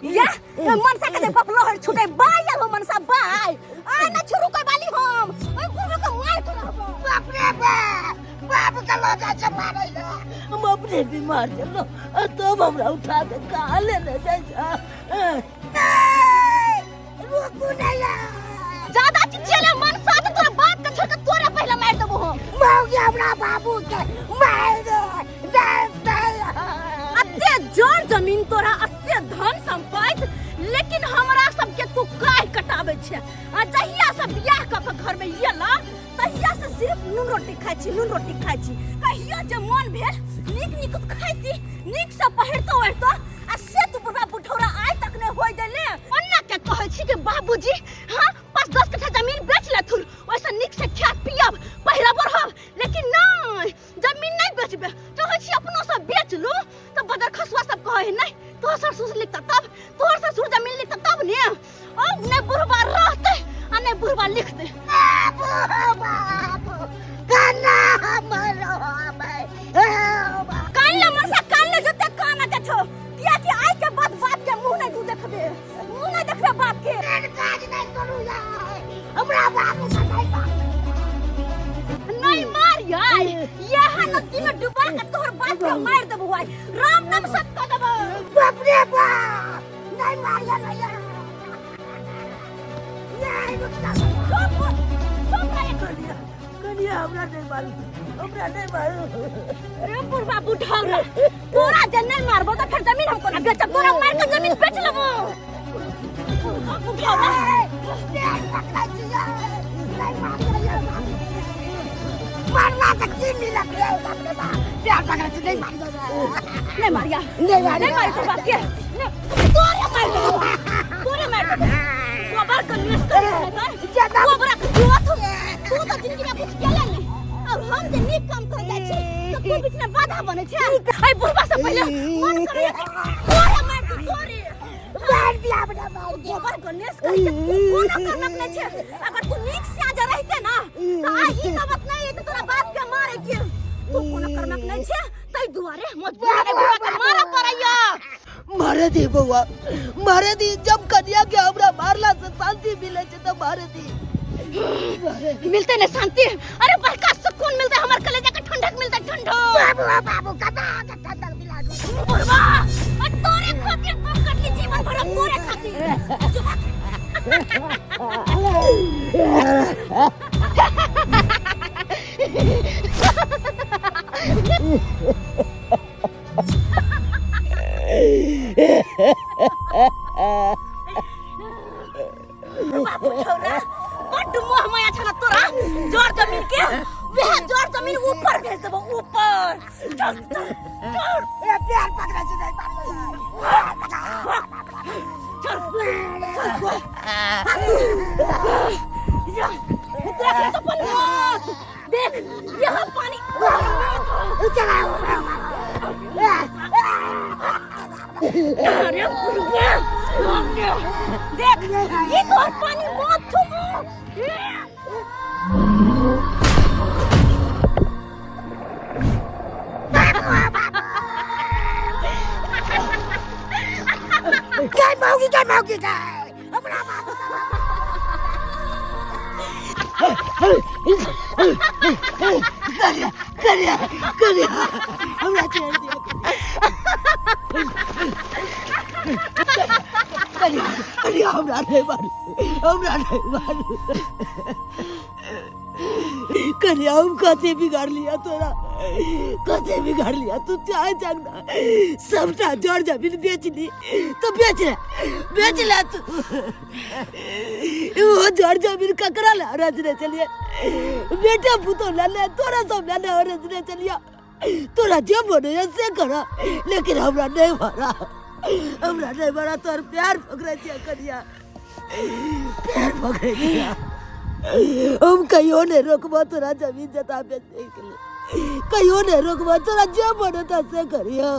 या मनसा के जे बपलोहर छुटे बाय आलो मनसा बाय आ ना छोरू कोई बाली हम ओइ गुरु के मार के रहबो। बाप रे बाप, बाप के लऽ जाइ छै मारै लए। हम अपने बीमार छलहुँ आ तब हमरा उठा के कहाँ लेने जाइ छै? रुकू नहि यार। ज्यादा चिचियले मनसा त तोरा बाप के छोड़ के तोरा पहले मार देबो हम। मौगी हमरा बाबू के मारि दे दे दे। अते जर जमीन तोरा, अते धन संपत्ति, लेकिन हमरा सबके तू काहे कटाबै छै? आ जहिया से बियाह कऽ के घर में एला तहिया से सिर्फ नून रोटी खाइ छी, नून रोटी खाइ छी। कहियो जे मन भेल नीक नीक खाइती, नीक से पहिरतो ओढ़तो, आ से तू बुढ़ा बुढ़ौरा आइ तक नहि होय देले। ओन्ना के कहै छी कि बाबूजी हाँ 5-10 कट्ठा जमीन बेच लेथुन, ओहिसँ नीक से खायब पियब पहिरब ओढ़ब, लेकिन नहि जमीन नहि बेचबे। चाहै छी अपनो सब बेच लू तऽ बदर खसुआ सब कहै है नहि तोहर ससुर लिखता तब, तोहर ससुर जमीन लिखता तब ने। अब नहि बुढ़बा रहतै आ नहि बुढ़बा लिखतै। बाबू बाबू कना मरो। कान ले मनसा, कान ले जते कान के छौ, कियाकि आइ के बाद बाप के मुंह नहि तू देखबे, मुंह नहि देखबे बाप के। काज नहि करू यार, हमरा बाबू के नहीं बाप नहीं मार यार, यह नदी में डुबा के तोहर बाप के मार देबो आइ, राम नाम सत्य कह देबो। बाप रे बाप, नहीं मारिया नहीं यार, नहीं रुक जा। चुप चुप रह। कनिया, कनिया हमरा नहीं मारू, हमरा नहीं मारू। रे बुढ़वा बुढ़ौरा, तोरा जे नहीं मारबो तो फिर जमीन हमको ना बेचब, तोरा मार के जमीन बेच लेबो। बुढ़वा बुढ़ौरा। पकड़ा छियै, नहीं मारिया यार। मारला से की मिलत रे? बाप रे बाप, प्यार पकड़ा छी, नहीं मारिया। नहीं मारिया, नहीं मारिया। नहीं मारी तो बाप के तोरे मार देबो, तोरे मार देबो। गोबर के निस कर कर गोबर के जुआ तू, तू तो जिंदगी में कुछ केले नहीं, और हम जे नीक काम कर जाइ छी तो तू बीच में बाधा बने छै। ऐ बुढ़वा से पहले मन करे तोरे मार दू, तोरे मार दिया अपना, मार दिया। गोबर गणेश कर के तू कोनो करनक नहीं छै। अगर तू नीक से आज रहते ना तो आ ई नौबत नहीं है तोरा बाप के मारे के। तू कोनो करनक नहीं छै, तै दुआरे मजबूर के बुढ़वा के मारा पड़ैया। मारे दी बउआ, मारे दी। जब कन्या के हमरा मारला से शांति मिले छै तो मारे दी। मिलते नहीं शांति? अरे बड़का सुकून मिलते, हमर कलेजा के ठंडक मिलते, ठंडक। बाबू बाबू कता के ठंडक मिला दू। बुढ़वा, और तोरे खातिर तू कटली जीवन भर, तोरे खातिर। बाबू छौरा, बड्ड मोह माया छल तोरा जर जमीन के, वएह जर जमीन ऊपर भेज देबो, ऊपर। चल चल चल। ए प्यार पकड़ा छी, नहीं मारिया। चल चल जा, देख तो अपन मौत देख, यहाँ पानी। चला। अरे बुढ़वा, देख ये तोहर पानी मौत छौ। गई मौगी, गई मौगी, गई हमरा बाबू। कन्या, कन्या, कन्या हमरा छोड़ दिया। कन्या, कन्या हमरा नहीं मारू, हमरा नहीं मारू। कन्या हम कथे बिगाड़ लिया तोरा, कथे बिगाड़ लिया? तू चाहे जाना सबटा जड़ जमीन बेच ली तो बेच ले, बेच ले तू। वो जड़ जमीन ककरा ला रजने चलिए? बेटा पुतो ला ले, तोरा सब ला ले रजने चलिए। तोरा जे मन है से कर, लेकिन हमरा नहीं मारा, हमरा नहीं मारा। तोर प्यार पकड़े छियै कन्या, प्यार पकड़े छियै। हम कहियो नहीं रोकबो तोरा जमीन जता बेचे के लिए, कहियो नहीं रोकबो तोरा, जे मन होता से करियो।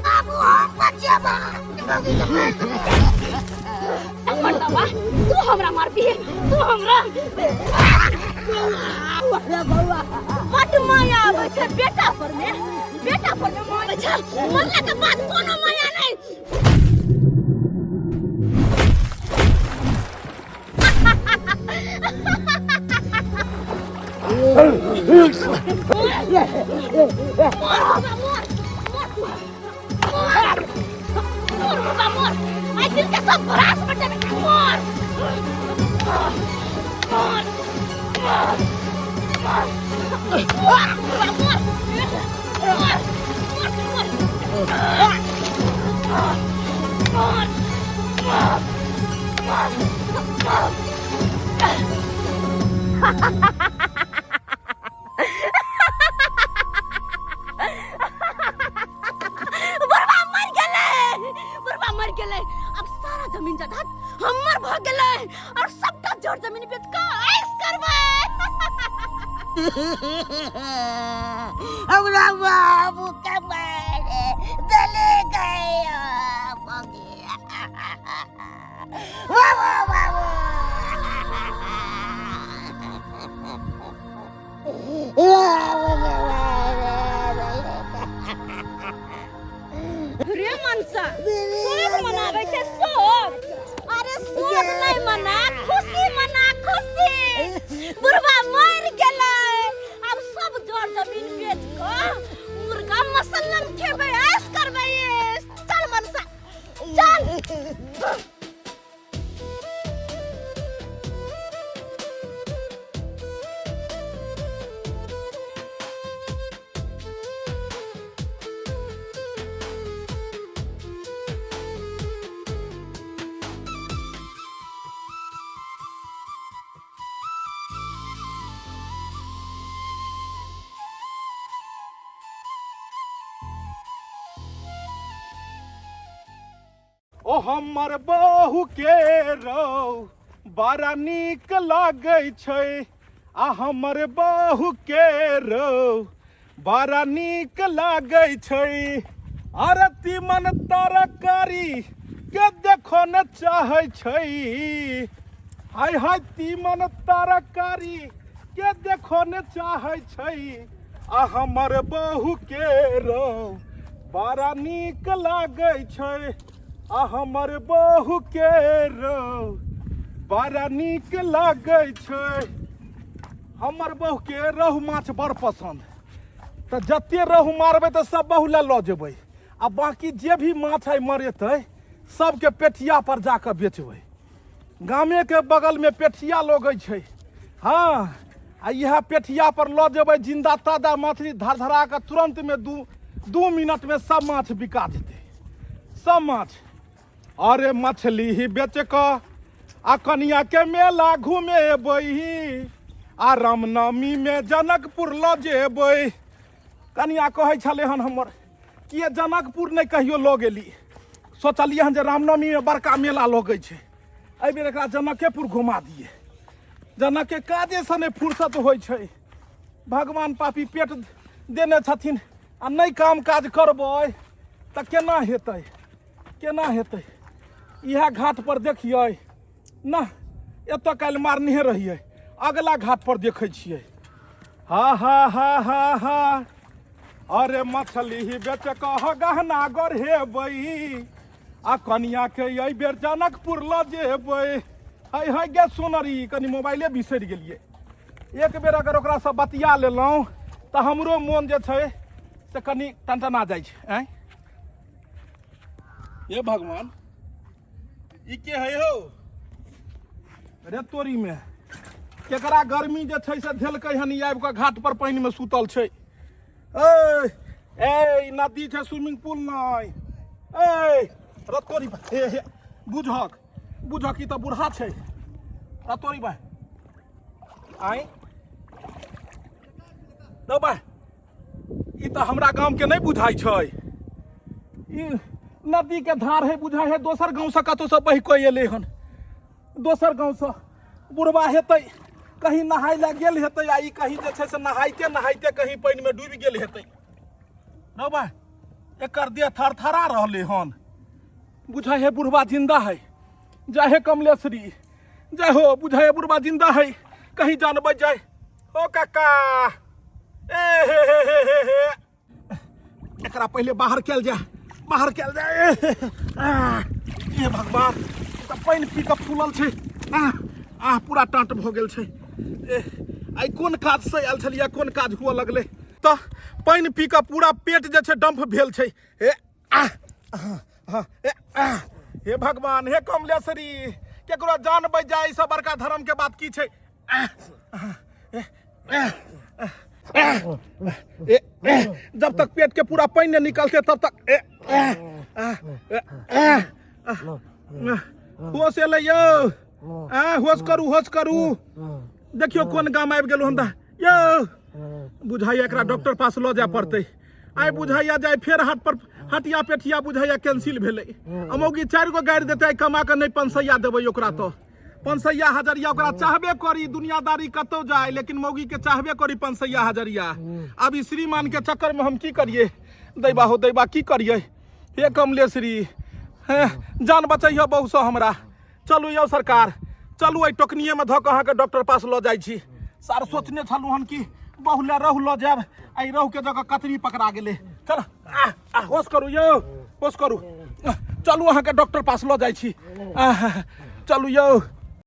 बाबू हम बचेबा मौगी के मार देबो। मर्दवा, तू हमरा मारबी? तू हमरा अरे बउआ, बड माया आबै छै बेटा पर में, बेटा पर में माया आबै छै, मरला के बाद कोनो माया नहीं। मर बाबा मर मर तू मर मर बाबा मर आइ दिल के सब भरास बटे मर मर मर मर मर बाबा मर मर मर मर मर मर मर बुढ़वा मर गेलै बुढ़वा मर गेलै अब सारा जमीन जायदाद हमर भ गेलै और सबटा जर जमीन बेच के ऐश करबै हमरा बाबू के मारे दले गए बाबू बाबू रे मनसा शोक मनाबै छै शोक अरे शोक नहि मना खुशी मना खुशी बुढ़वा मरि गेलै आब सब जर जमीन बेच कऽ मुर्गा मसल्लम खेबै ऐश करबै ऐश चल मनसा चल ओ हमर बहु के रौ बड़ा नीक लागै छै आ हमर बहु के रौ बड़ा नीक लागै छै अरे तीमन तरकारी के देखो ने चाहै छै हाय हाय तीमन तरकारी के देखो ने चाहै छै आ हमर बहु के रौ बड़ा नीक लागै छै आ हमर बहु के रौ बड़ा नीक लागै छै हमर बहु के रहु माछ बड़ पसन्द तऽ जते रहु मारबै तऽ सब बहु लए लऽ जेबै आ बाँकी जे भी माछ आइ मरेतै सबके पेठिया पर जाकऽ बेचबै गामेके बगलमे पेठिया लगै छै हँ आ इएह पेठिया पर लऽ जेबै जिन्दा ताजा मछली धर धरा कऽ तुरन्तमे दू मिनटमे सब माछ बिका जेतै सब माछ अरे मछली ही बेच कऽ आ कनियाके मेला घुमेबै आ रामनवमीमे जनकपुर लऽ जेबै कनिया कहै छलै हन हमर किए जनकपुर नहि कहियो लऽ गेली सोचलियै हन जे रामनवमीमे बड़का मेला लगै छै एहिबेर एकरा जनकेपुर घुमा दियै जनकके काजेसँ नहि फुर्सत होइ छै भगवान पापी पेट देने छथिन आ नहि काम काज करबै तऽ केना हेतै केना हेतै इएह घाट पर देखियै ना एतऽ काल्हि मारनेहे रहियै अगला घाट पर देखै छियै हा हा हा हा हा अरे मछली बेच कह गहना गढ़ेबै आ कनिया के एहि बेर जनकपुर लऽ जेबै है है गे सोनरी कनि मोबाइले बिसरि गेलियै एक बेर अगर ओकरासँ बतिया लेलहुँ तऽ हमरो मोन जे छै से कनि टनटना जाइ छै आँय हे भगवान ई के है हो रे तोरी में केकरा गर्मी जे छै से धेलकै हन ई आबि कऽ घाट पर पानि में सुतल छै ए ए ई नदी छै स्विमिंग पूल नहि ए रे तोरी बा हे हे बुझक बुझक ई तऽ बूढ़ा छै रे तोरी बा आइ रौ बा ई तऽ हमरा गामके नहि बुझाइ छै ई नदीके धार है बुझाइ है दोसर गाँवसँ कतहुसँ बहि कऽ एलै हन दोसर गाँवसँ बुढ़बा हेतै कहीं नहाय लए गेल हेतै आ ई कहीं जे छै से नहाइते नहाइते कहीं पानिमे डूबि गेल हेतै रौ बा एकर देह थरथरा रहलै हन बुझाइ है बुढ़बा जिंदा है जय हे कमलेश्वरी जय हो बुझाइ है बुढ़बा जिंदा है कहीं जान बच जाए ओ काका ए हे हे हे हे हे एकरा पहिले बाहर कयल जाय बाहर कयल जाय ए हे, आ, हे भगवान ई तऽ पानि पी कऽ फूलल छै आ आ पूरा टाँट भऽ गेल छै ए आइ कोन काज से आयल छलियै, कोन काज हुअ लगलै। तऽ पानि पी कऽ पूरा पेट जे छै डम्प भेल छै। हे आ हँ, ए, आ, हे भगवान, हे कमलेश्वरी, केकरो जान बचि जाय एहिसँ बड़का धर्म के बात की छै। आ, आ, ए, आ, आ, ए, ए, जब तक पेट के पूरा पानि नहीं निकलते तब तक ए, आ, आ, ए, आ, आ, आ, होश एलै यौ। आ, होश करू, होश करू। देखियौ कोन गाम आबि गेलहुँ हम तऽ यौ। बुझाइया एकरा डॉक्टर पास लऽ जाय पड़तै आइ। बुझाइया जाय फेर हाट पर हटिया पेठिया बुझाइया कैंसिल भेलै। अमौगी 4 गो गाड़ि देतै, आइ कमा कऽ नहि 500 देबै ओकरा। तऽ 500 हजरिया ओकरा चाहबे करी, दुनियादारी कतौ जाय लेकिन मौगी के चाहबे करी 500 हजरिया। आब ई श्रीमान के चक्कर में हम की करिए दैबा हो दैबा, की करिए? हे कमलेश्वरी, हे जान बचैह बहु से हमरा। चलू यौ सरकार, चलू, एहि टोकनिएमे धऽ कऽ अहाँके डॉक्टर पास लऽ जाइ छी। सर सोचने छलहुँ हन कि बहु लए रहु लऽ जायब, एहि रहुके जगह कतरी पकड़ा गेलै। चल आ, आ, होश करू यौ, होश करू। चलू, अहाँके डॉक्टर पास लऽ जाइ छी। आह, चलू यौ।